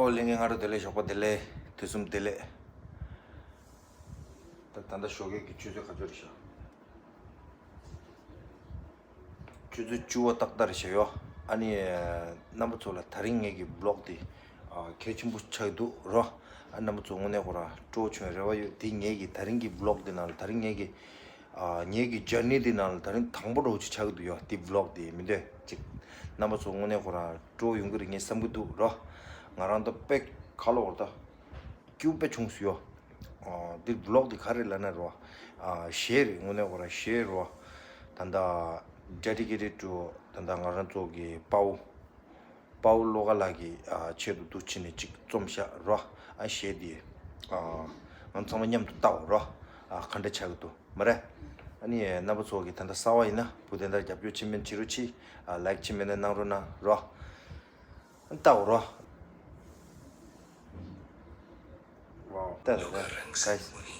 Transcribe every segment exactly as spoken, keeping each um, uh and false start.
ཨོ་ལྷན་རྒྱས་སྔ་དྲོ་བདེ་ལེགས། ཞོགས་པ་བདེ་ལེགས། དུས་གསུམ་བདེ་ལེགས། ད་ད་ལྟ་ཞོགས་ཀས་ཀྱི་ཆུ་ཚོད་ག་ཚོད་རེད་ཤག་ཆུ་ཚོད་བཅུ་པ་ཏག་ཏག་རེད་ཤག་ཡོ། ཨ་ནི་རྣམ་པ་ཚོ་ལ་ད་རིང་ངེད་ཀྱི་བི་ལོག་དེ་ཨ་གལ་ཆེན་པོ་ཆགས་འདུག་རོ། ཨ་རྣམ་པ་ཚོ་དངོས་གནས་ཁོ་རང་སྤྲོ་བྱུང་རེ་བ་ཡོད། དེ་ངེད་ཀྱི་ད་རིང་གི་བི་ལོག་དེ་ནང་ལ་ད་རིང་ངེད་ཀྱི་ཨ་ངེད་ཀྱི་ཇར་ནི་དེ་ནང་ལ་ད་རིང་དང་པོ་འདྲ་བོ་ཅིག་ཆགས་ཀྱི་འདུག་ཡོ། དེ་བི་ལོག་དེ་མི་འདོད་ཅིག་རྣམ་པ་ཚོ་དངོས་གནས་ཁོ་རང་སྤྲོ་བོ་ཡོང་གི་རེད་ངས་བསམ་གྱི་འདུག་རོ། ང་རང་ད་དཔེ་ཁ་ལོ་བར་ད་སྐྱིད་པོ་དཔེ་བྱུང་སོང་ཡོ། ཨ་འདི་བི་ལོག་འདི་ག་རེ་ལབ་ན་རོ། ཨ་གཞས་རེད། དངོས་གནས་ཁོ་རང་གཞས་རོ། ད་ལྟ་dedicated to ད་ལྟ་ང་རང་ཚོ་གི་དཔའ་བོ་དཔའ་བོ་བློ་དགའ་ལགས་ཀྱི་ཨ་ཆེད་དུ་འདུག་བྱས་ནས་ཅིག་རྩོམ་བཞག་རོ། ཨ་གཞས་འདི་ཨ་ང་ཚང་མ་མཉམ་དུ་ལྟའོ་རོ། ཨ་ག་འདྲ་ཆགས་ཀྱི་འདུག་མ་རེད། ཨ་ནི་རྣམ་པ་ཚོ་གི་ད་ལྟ་གསར་པ་ཡིན་ན་བུ་དེ་འདྲ་རྒྱབ་སྐྱོར་བྱེད་མིན་བྱེད་རོགས་གྱིས། ཨ་ལའིཀ་བྱེད་མིན་ན་གནང་རོགས་གནང་རོ། ལྟའོ་རོ། Wow, that's लोगारंग nice. सिंह मुनि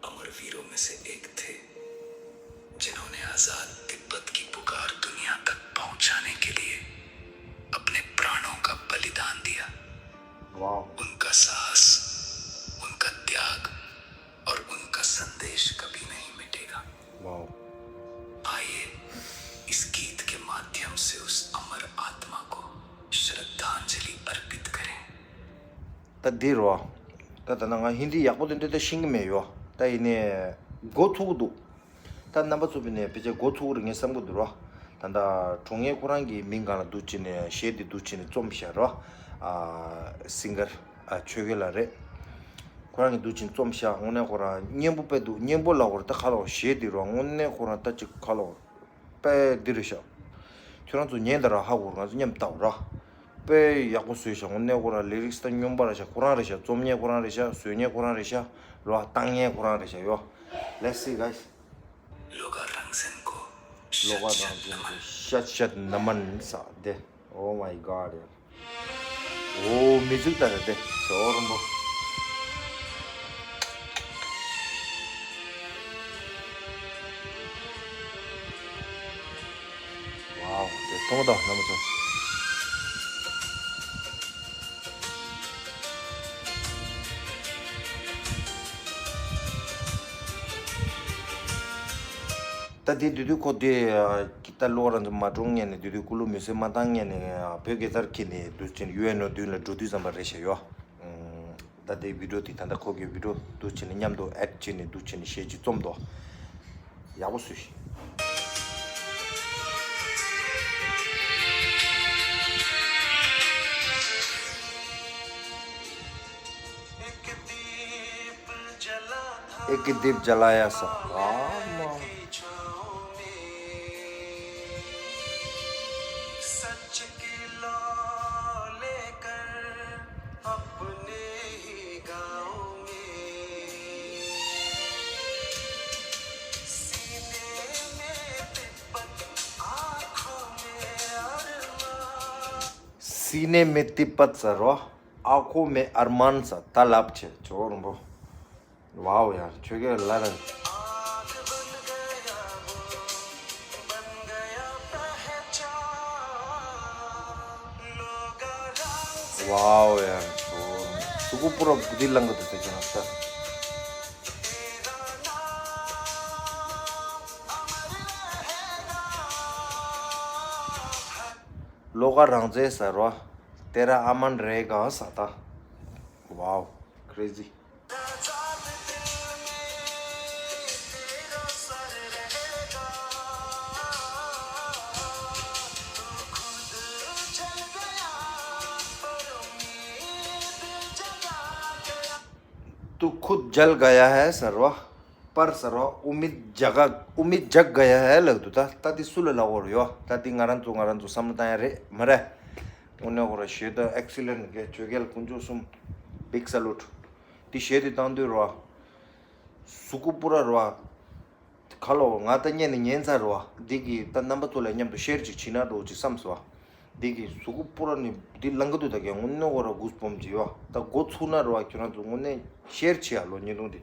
अमर वीरों में से एक थे, जिन्होंने आजाद तिब्बत की पुकार दुनिया तक पहुंचाने के लिए अपने प्राणों का बलिदान दिया। Wow. उनका साहस, उनका त्याग और उनका संदेश कभी नहीं मिटेगा। Wow. आइए, इस गीत के माध्यम से उस अमर आत्मा को श्रद्धांजलि अर्पित करें। ད་འདི་རོ། ད་ད་ན་ང་ཧིན་དི་ཡག་པོ་དེ་འདྲ་ད་ཤེས་ཀྱི་མེད་ཡོ། ད་ཡིན་ནའི་མགོ་ཚོས་ཀྱི་འདུག་ད་རྣམ་པ་ཚོ་བི་ནས་ཕལ་ཆེར་མགོ་ཚོས་ཀྱི་རེད་ངས་བསམ་གྱི་འདུག་རོ། ད་ད་གྲོང་ངེ་ཁོ་རང་གི་མིང་སྒང་ལ་འདུག་བྱས་ནས་གཞས་འདི་འདུག་བྱས་ནས་རྩོམ་བཞག་རོ། ཨ་སིང་གར་ཨ་ཆོས་རྒྱལ་ལགས་རེད། ཁོ་རང་གིས་འདུག་བྱས་ནས་རྩོམ་བཞག་དངོས་གནས་ཁོ་རང་སྙན་པོ་དཔེ་འདུག་སྙན་པོ་ལབ་དགོས་རེད། ད་ཁ་ལོ་གཞས་འདི་རོ་དངོས་གནས་ཁོ་རང་ད་ཅིག་ཁ་ལོ་དཔེ་འདི་རེད་ཤག་ཁྱོད་རང་ཚོ་ཉན་ད་ར་ཧ་གོ་ར། ང་ཚོ་མཉམ་ལྟ་བ་ར། དཔེ་ཡག་པོ་བཟོས་ཤག་དངོས་གནས་ཁོ་རང་ལི་རིགས་ད་སྙོམས་པ་ར་ཤག་ཁོ་རང་རེད་ཤག་རྩོམ་མཁན་ཁོ་རང་རེད་ཤག་བཟོ་མཁན་ཁོ་རང་རེད་ཤག་ར་བཏང་མཁན་ཁོ་རང་རེད་ཤག་ཡོ། Let's see, guys. लोगारंग सिंह को ལོ་ག་རང་བཞིན་གྱི་ཤད་ཤད་ན་མན་ས་དེ། Oh my God, ཡ། ཨོ་མི་ཛུག་ད་རེད་དེ། ཇོ་རོན་པོ། ཝའོ། དེ་མཐོང་དང་རྣམ་པ་ཚོ། ད་དེ་དུས་དུས་ཁོ་དེ་ཀི་ཏ་ལོ་རང་ཚོ་མ་གྲོངས་ངས་ནས་དུས་དུས་ཀུ་ལུ་མི་སེ་མ་བཏང་ངས་ནས་བོད་རྒྱལ་དར་ཁྱེར་ནས་དུས་ཆེན་ཡུ་ཨེན་ཨོ་མདུན་ལ་འགྲོ་དུས་ཙམ་པ་རེད་ཤག་ཡོ། ད་དེ་བི་ཌིའོ་དེ་ད་ལྟ་ཁོ་གི་བི་ཌིའོ་དུས་ཆེན་ནས་མཉམ་དུ་ཨེཌ་བྱས་ནས་དུས་ཆེན་ནས་གཞས་ཅིག་རྩོམ་དོ། ཡག་པོ་བཟོས་ཤིག एक दीप जलाया सा। वाह, वाह। सच की लौ लेकर अपने ही गाँव में सीने में तिब्बत, आँखों में अरमान। सीने में तिब्बत सा रो। आंखों में अरमान सा। ད་ལབ་བྱས་ཇོ་རོན་པོ། ཝའོ་ཡར་ཆོས་རྒྱལ་ལགས་རང་། ཝའོ་ཡར་ཇོ་རོན་པོ། སུ་གུ་པུ་ར་བུ་དི་ལང་གི་འདུག་ད་ཁྱེད་རང་ད། लोगारंग ཟེར་བ། तेरा अमन रहेगा ས་ད། Wow, crazy. तू खुद जल गया है ཟེར་བ། པར་ཟེར་བ། उम्मीद जगा, उम्मीद जग गया है ལབ་འདུག་ད་ད་དེ་སུ་ལ་ལབ་དགོས་རེད་ཡོ། ད་དེ་ང་རང་ཚོ་ང་རང་ཚོ་བསམ་བློ་བཏང་ཡ་རེད་མ་རེད། དངོས་གནས་ཁོ་ར་གཞས་ད་ཨེག་སི་ལེན་གི་ཆོས་རྒྱལ་དཀོན་མཆོག་གསུམ། Big salute. དེ་གཞས་དེ་བཏང་དུས་རེད་བ། གཟུགས་པོ་པུ་ར་རེད་བ། ཁ་ལོ་ང་ད་བརྙན་ནས་ཉན་ཚར་རེད་བ། འདི་གི་ད་རྣམ་པ་ཚོ་ལ་མཉམ་དུ་ཤེར་ཅིག་བྱེད་ན་འགྲོ་ཅིག་བསམ་སོང་བ། འདི་གི་གཟུགས་པོ་པུ་ར་ནི་འདི་ལང་གི་འདུག་ད་གས་དངོས་གནས་ཁོ་ར་གུས་སྤོམ་བྱེད་བ། ད་འགོ་ཚུགས་ན་རེད་བ་ཁྱོད་རང་ཚོ་དངོས་གནས་ཤེར་བྱེད་ཡ་ལོ་བརྙན་ཐུང་འདི།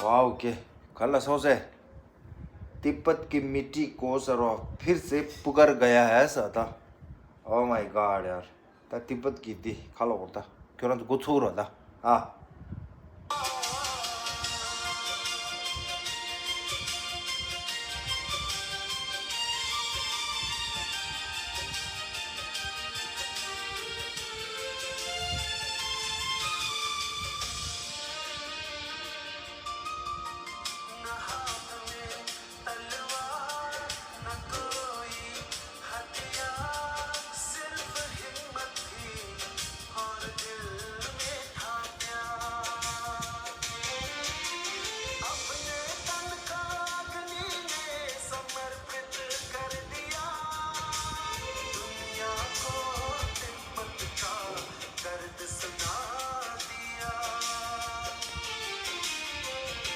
ཝའོ་ཀེ། ག་ལ་སོང་ཟེར། तिब्बत की मिट्टी को सरो फिर से पुकार गया है सदा। Oh my God यार। ད་तिब्बत གི་འདི་ཁ་ལོ་བོར་ད། ཁྱོད་རང་ཚོ་འགོ་ཚུགས་རོགས་ད། ཨ།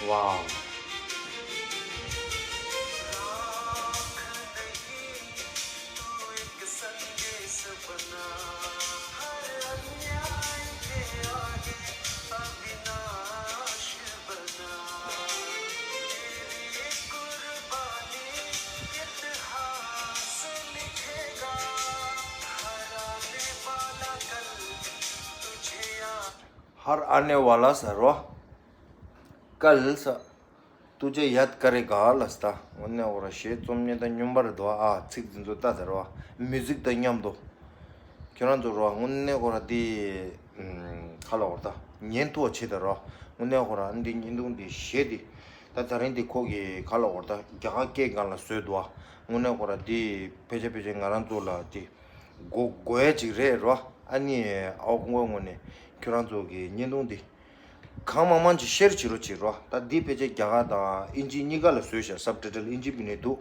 Wow. हर आने वाला सर्व कल स तुझे याद करेगा ལ་ས། དངོས་གནས་འོ་ར་གཞས་རྩོམ་མཁན་དང་སྙོམས་པར་འདུག་ཨ། ཚིག་འཛིན་ཚོ་ལྟ་དེ་རོ། མིའུ་ཟིག་དང་མཉམ་དུ། ཁྱོད་རང་ཚོ་རོ་དངོས་གནས་འོ་ར་དེ་ཁ་ལ་འོ་ར་ད་ཉན་ཐུབ་བ་བྱེད་དེ་རོ། དངོས་གནས་འོ་ར་འདི་བརྙན་ཐུང་འདི་གཞས་འདི་ད་ད་རིང་འདི་ཁོ་གི་ཁ་ལ་འོ་ར་ད་རྒྱ་གར་སྐད་སྒང་ལ་བཟོས་འདུག་ཨ། དངོས་གནས་འོ་ར་དེ་ཕལ་ཆེར་ཕལ་ཆེར་ང་རང་ཚོ་ལ་དེ་དགོས་དགོས་ཡ་ཅིག་རེད་རོ། ཨ་ནི་ཨའོ་ཀུན་དགའ་ངོས་ནས་ཁྱོད་རང་ཚོ་གི་བརྙན་ཐུང་འདི་གང་མང་མང་ཅིག་ཤེར་བྱེད་རོགས་བྱེད་རོགས། ད་འདི་ཕལ་ཆེར་རྒྱ་གར་དང་ཨིན་ཇི་གཉིས་ཀ་ལ་བཟོས་ཤག་སབ་ཊའི་ཊལ་ཨིན་ཇི་མི་ནས་འདུག་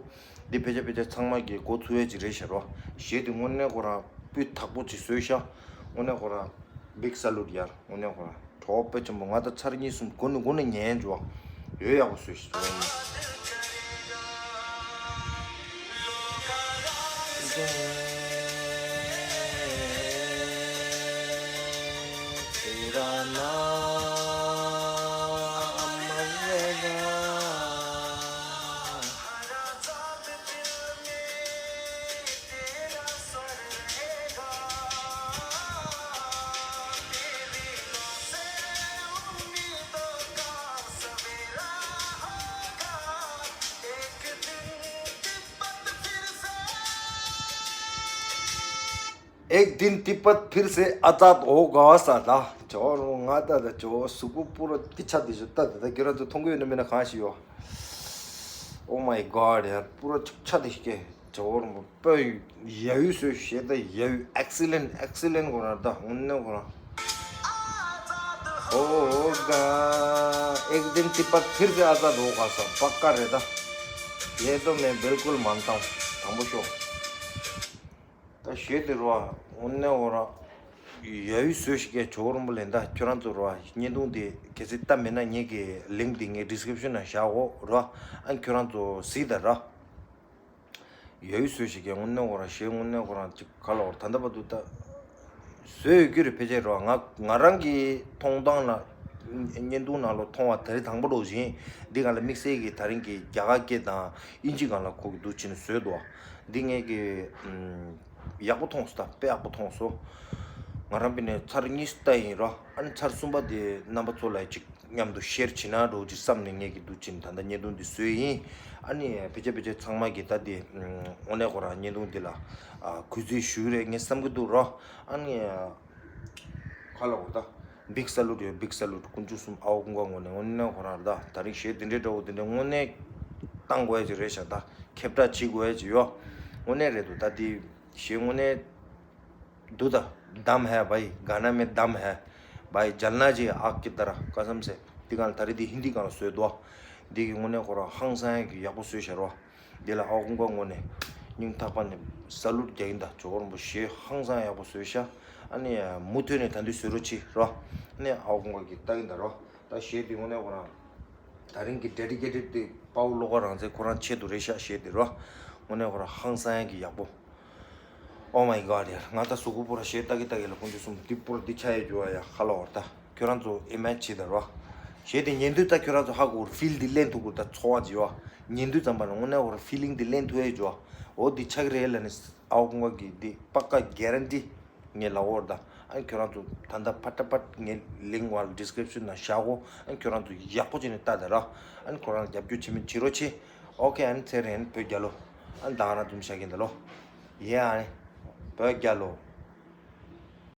འདི་ཕལ་ཆེར་ཕལ་ཆེར་ཚང་མ་གི་མགོ་ཚོས་ཡས་ཅིག་རེད་ཤག་རོགས། གཞས་འདི་དངོས་གནས་ཁོ་རང་སྤུས་དག་པོ་ཅིག་བཟོས་ཤག་དངོས་གནས་ཁོ་རང་བིག་སལ་ཡུཊ་ཡར། དངོས་གནས་ཁོ་རང་གྲོགས་པོ་ཆེན་པོ། ང་ད་ཚར་གཉིས་གསུམ་འགོ་ནས་འགོ་ནས་ཉན་འཇུ་བ་ཡོད། ཡག་པོ་བཟོས་ཤག་རོགས། एक दिन तिब्बत फिर से आजाद होगा ས། ད་ཇོ་རུ་ང་ད་ད་ཇོ་གཟུགས་པོ་པུ་ར་ཏི་ཆ་དེ་ཞུ་ད་ད་ད་ཁྱེད་རང་ཚོ་མཐོང་གི་ཡོད་ན་མེད་ན་གང་ཞིག་ཡོད། Oh my God ཡར་པུ་ར་ཆ་དེ་ཞིག་གེ་ཇོ་རུ་པོ་ཡ་ཡུ་སོ་ཤེ་ད་ཡ་ཡུ་ཨེག་སི་ལེན་ཨེག་སི་ལེན་གོ་ར་ད་དངོས་གནས་གོ་ར། होगा एक दिन तिब्बत फिर से आजाद होगा ས་པ་ཀ་རེད་ད། ये तो मैं बिल्कुल मानता हूँ དང་པོ་ཤོག་ད་གཞས་དེ་རོ་དངོས་གནས་འོ་ར། ཡ་ཡུ་བཟོས་ཤིག་གས་ཇོ་བོ་རིན་པོ་ལེན་ད་ཁྱོད་རང་ཚོ་རོ། བརྙན་ཐུང་དེ་གལ་སྲིད་ལྟ་མེད་ན་ངེད་ཀྱི་ལིང་ཀི་དེ་ངའི་ཌི་སི་ཀི་རིབ་ཤན་ནང་བཞག་འོ་རོ། ཨ་ཁྱོད་རང་ཚོ་གཟིགས་ད་རོ། ཡ་ཡུ་བཟོས་ཤིག་གས་དངོས་གནས་འོ་ར་གཞས་དངོས་གནས་ཁོ་རང་ཅིག་ག་ལ་འོ་ར་ད་ལྟ་བར་དུ་ད་བཟོས་ཡོད་རྒྱུ་རེད། ཕལ་ཆེར་རོ་ང་ང་རང་གི་མཐོང་སྟངས་ལ་བརྙན་ཐུང་ནང་ལོ་མཐོང་བ་དེ་རིང་དང་པོ་འགྲོ་བཞིན་འདི་ག་ལ་དམིགས་བསལ་གྱི་ད་རིང་གི་རྒྱ་གར་སྐད་དང་ཨིན་ཇི་སྒང་ལ་ཁོ་གི་འདུག་ཅིག་ནས་བཟོས་འདུག་འདི་ངས་ཀྱི་ཡག་པོ་མཐོང་སོང་། ད་དཔེ་ཡག་པོ་མཐོང་སོང་། ང་རང་པི་ནས་ཚར་གཉིས་ལྟ་ཡིན་རོ། ཨ་ནི་ཚར་གསུམ་པ་དེ་རྣམ་པ་ཚོ་ལ་ཅིག་མཉམ་དུ་ཤེར་བྱེད་ན་འགྲོ་ཅིག་བསམ་ནས་ངས་ཀྱི་འདུག་ཅིག་ད་ལྟ་བརྙན་ཐུང་འདི་བཟོས་ཡིན། ཨ་ནི་ཕལ་ཆེར་ཕལ་ཆེར་ཚང་མ་གི་ད་དེ་དངོས་གནས་ཁོ་རང་བརྙན་ཐུང་འདི་ལ་གུས་བརྩི་ཞུ་རེད་ངས་བསམ་གྱི་འདུག་རོ། ཨ་ནི་ཁ་ལ་འོ་ད་བིག་སལ་ཡུཊ་ཡོད། བིག་སལ་ཡུཊ་དཀོན་མཆོག་གསུམ་ཨའོ་ཀུན་དགའ་ངོས་ནས་དངོས་གནས་ཁོ་རང་རེད། ད་ད་རིང་གཞས་འདི་འདྲའི་འདྲ་བོ་འདི་འདྲའི་དངོས་གནས་བཏང་དགོས་ཡ་ཅིག་རེད་ཤག་ད་ཁྱབ་བསྒྲགས་བྱེད་དགོས་ཡ་ཅིག་ཡོད། དངོས་གནས་རེད་འདུག་ད་དེ་གཞས་དངོས་གནས་འདུག་ད་दम है भाई गाना में दम है भाई जलना चाहिए आग की तरह कसम से འདི་སྒང་ལ་ད་རེས་འདི་ཧིན་དི་སྒང་ལ་བཟོས་འདུག་འདི་གི་དངོས་གནས་ཁོ་རང་ཧང་སང་ཡ་གི་ཡག་པོ་བཟོས་ཤག་རོ། འདི་ལ་ཨའོ་ཀུན་དགའ་ངོས་ནས་སྙིང་ཐག་པ་ནས་སལ་ཡུཊ་རྒྱག་གིན་ད། ཇོ་བོ་རིན་པོ་ཆེ་ཧང་སང་ཡག་པོ་བཟོས་ཤག་ཨ་ནི་མུ་མཐུད་ནས་ད་འདི་བཟོས་རོགས་གྱིས་རོ། ཨ་ནི་ཨའོ་ཀུན་དགའ་གི་ལྟ་གིན་ད་རོ། ད་གཞས་འདི་དངོས་གནས་ཁོ་རང་ད་རིང་གི་ཌེ་ཌི་ཀེ་ཊེཌ་དེ་དཔའ་བོ་བློ་དགའ་རང་བཙན་ཁོ་རང་ཆེད་དུ་རེད་ཤག་གཞས་འདི་རོ། དངོས་གནས་ཁོ་རང་ཧང་སང་ཡ་གི་ཡག་པོ། Oh my God ཡར་ང་ད་གཟུགས་པོ་པོ་ར་གཞས་ལྟ་གི་ལྟ་གི་ལ་དཀོན་མཆོག་གསུམ་འདི་པོ་ར་འདི་ཆ་ཡ་རྒྱུ་བ་ཡ་ཧ་ལ་བར་ད་ཁྱོད་རང་ཚོ་ཨི་མེ་ཇི་བྱེད་ད་རོ། གཞས་དེ་ཉན་དུས་ད་ཁྱོད་རང་ཚོ་ཧ་གོ་རེད། ཕིལ་འདི་ལེན་ཐུབ་དགོས། ད་ཚོར་བ་ཅིག་ཡོད། ཉན་དུས་ཙམ་པ་ན་དངོས་གནས་ཁོ་རང་ཕི་ལིང་འདི་ལེན་ཐུབ་ཡས་ཅིག་ཡོད། འོ་འདི་ཆགས་ཀྱི་རེད་ལབ་ནས་ཨའོ་ཀུང་ག་གི་འདི་པ་ཀ་གེ་རན་ཊི་ངས་ལབ་ཡོད་རེད། ད་ཨ་ནི་ཁྱོད་རང་ཚོ་ད་ལྟ་ཕ་ཏ་ཕ་ངའི་ལིང་ཀ་བར་ཌི་སི་ཀི་རིབ་ཤན་ནང་བཞག་གོ། ཨ་ནི་ཁྱོད་རང་ཚོ་ཡག་པོ་བྱས་ནས་ལྟ་དང་ར། ཨ་ནི་ཁོ་རང་རྒྱབ་སྐྱོར་བྱེད་མིན་བྱེད་རོགས་བྱེད། ཨོ་ཁེ། ཨ་ནི་ཚེ་རིང་བོད་རྒྱལ་ལོ། ཨ་ནི་ད་ག་རང་འདུག་བཞག་གིན་ད་ལོ། ཡེ་ཨ་ནི་བོད་རྒྱལ་ལོ།